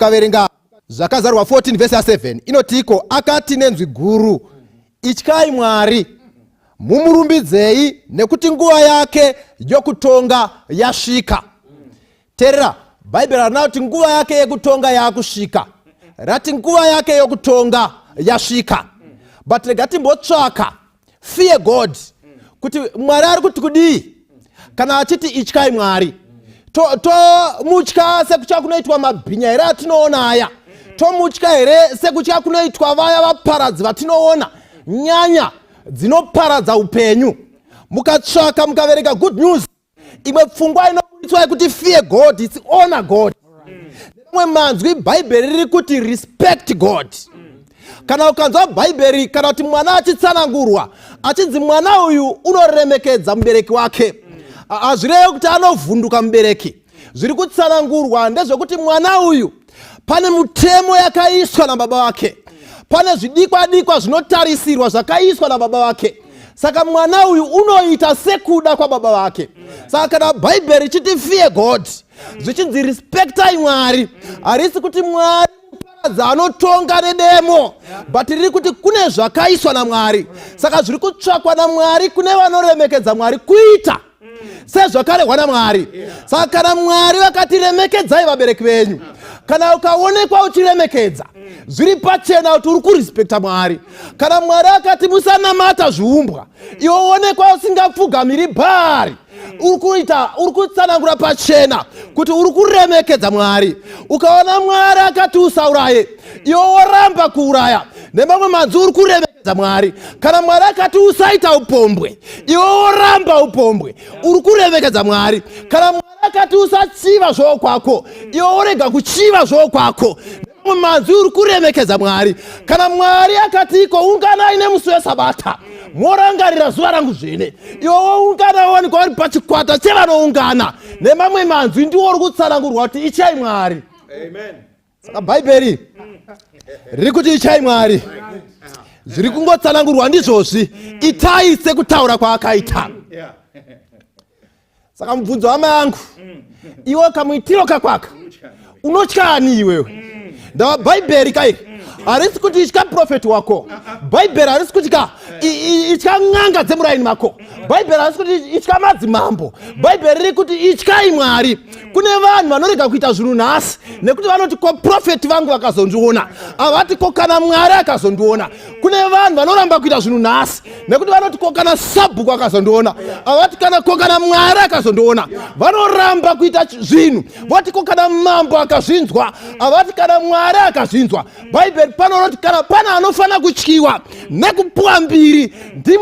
Ukaverenga Zvakazarurwa 14 vhesi ya 7 inotiko, akati nenzwi guru, ityai Mwari, mumurumbidzei, nekuti nguva yake yokutonga yasvika. Teerera, Bhaibheri harina kuti nguva yake yekutonga yaakusvika, rati nguva yake yokutonga yasvika. But rega timbotsvaka fear God, kuti Mwari ari kuti kudii kana achiti ityai Mwari. Tomutya sekutya kunoitwa mabhinya here atinoona aya? Tomutya here sekutya kunoitwa vaya vaparadzi vatinoona, nyanya dzinoparadza upenyu? Mukatsvaka, mukaverenga Good News, imwe pfungwa inoburitswa yekuti fear God, it's honor God. Nemamwe manzwi, Bhaibheri riri kuti respect God. Kana ukanzwa Bhaibheri kana kuti mwana achitsanangurwa achinzi mwana uyu unoremekedza mubereki wake, hazvirevi kuti anovhunduka mubereki. Zviri kutsanangurwa ndezvekuti mwana uyu pane mutemo yakaiswa nababa vake, pane zvidikwa dikwa zvinotarisirwa zvakaiswa nababa vake, saka mwana uyu unoita sekuda kwababa vake. Saka kana Bhaibheri richiti fear God, zvichinzi respectai Mwari, harisi kuti Mwari muparadzi anotonga nedemo, but riri kuti kune zvakaiswa naMwari. Saka zviri kutsvakwa naMwari kune vanoremekedza Mwari kuita sezvakarehwa naMwari. Saka kana Mwari vakati remekedzai vabereki venyu, kana ukaonekwa uchiremekedza, zviri pachena kuti uri kurespekta Mwari. Kana Mwari akati musanamata zviumbwa, iwe uonekwa usingapfugamiri Bhaari, uri kuita, uri kutsanangura pachena kuti uri kuremekedza Mwari. Ukaona Mwari akati usauraye, iwe woramba kuuraya, nemamwe manzwi uri kuremekedza Mwari. Kana Mwari akati usaita upombwe, iwe woramba upombwe, uri kuremekedza Mwari. Kana Mwari akati usachiva zvokwako, iwe worega kuchiva zvokwako, nemamwe manzwi uri kuremekedza Mwari. Kana Mwari akati iko unganai nemusi weSabata, morangarira zuva rangu zvene, iwe woungana, wawanikwa uri pachikwata chevanoungana, nemamwe manzwi ndiwo uri kutsanangurwa kuti ityai Mwari. Saka Bhaibheri riri kuti ityai Mwari. Zviri kungotsanangurwa ndizvozvi, itai sekutaura kwaakaita. Saka mubvunzo, hama yangu, iwe kamuitiro kakwaka unotyani iwewe? Ndava Bhaibheri kairi harisi kuti itya profeti wako. Bhaibheri harisi kuti ka itya n'anga dzemuraini mako. Bhaibheri harisi kuti itya madzimambo. Bhaibheri riri kuti ityai Mwari. Kune vanhu vanorega kuita zvinhu nhasi nekuti vanoti, ko profeti vangu vakazondiona? Havati, ko kana Mwari akazondiona? Kune vanhu vanoramba kuita zvinhu nhasi nekuti vanoti, ko kana sabhuku akazondiona? Havati kana, ko kana Mwari akazondiona? Vanoramba kuita zvinhu, voti, ko kana mambo akazvinzwa? Havati, kana Mwari akazvinzwa? Bhaibheri pano roti kana pane anofanira kutyiwa nekupuwa mbiri ndi